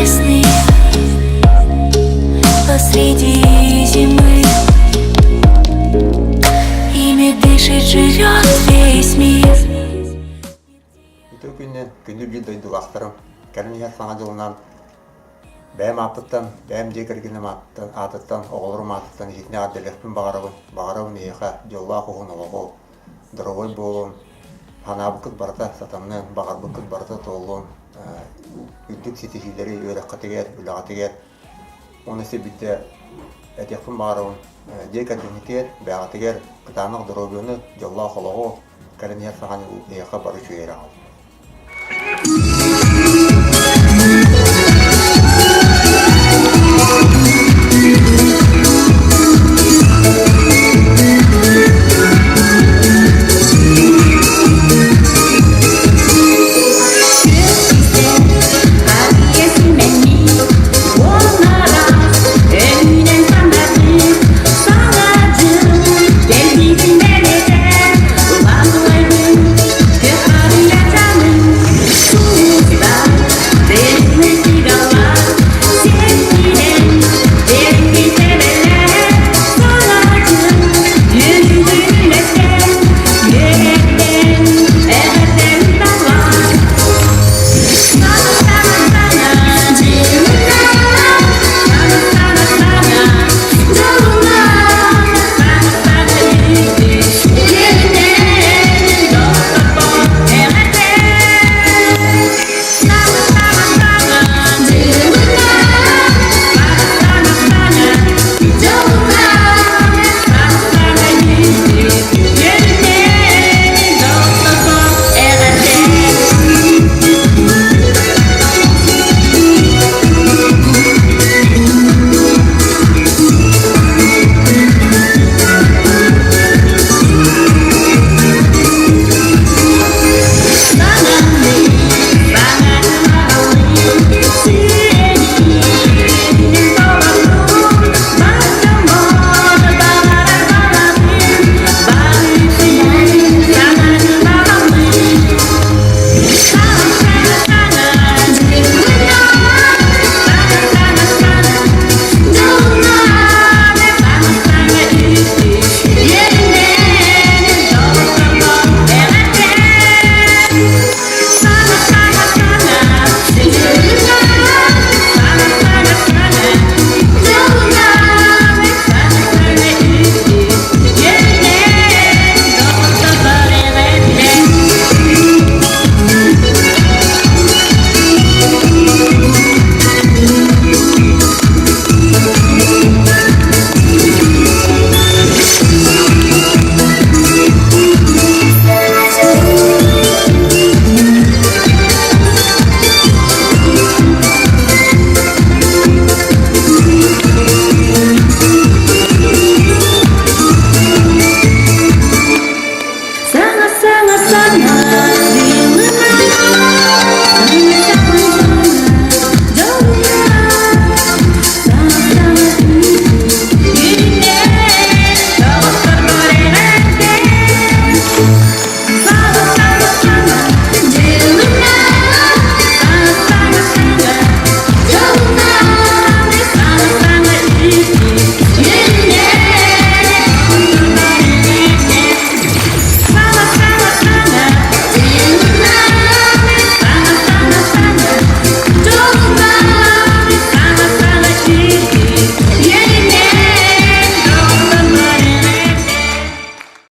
весны посреди зимы. Ими дышит, живет весь мир. Үтүө күнүнэн күндү биир дойдулаахтарым, кэлин иһэр Саҥа дьылынан бэйэм ааппыттан, бэйэм дьиэ кэргэним аатыттан, оҕолорум аатыттан иһитинэ эҕэрдэлиэхпин баҕарабын. Баҕарабын эһиэхэ дьоллоох уһун олоҕу, доруобай буолун, санаабыккыт барыта сатаныан, баҕарбыккыт барыта туоллун, үрдүк ситиһиилэри үөрэххитигэр, үлэҕитигэр уонна сирбитэ этиэхпин баҕарабын, дьиэ кэргэҥҥитигэр, бэйэҕитигэр кытаанах доруобуйаны, дьоллоох олоҕу, кэлин иһэр саҥа эһиэхэ бары үчүгэй эрэ аҕаллын.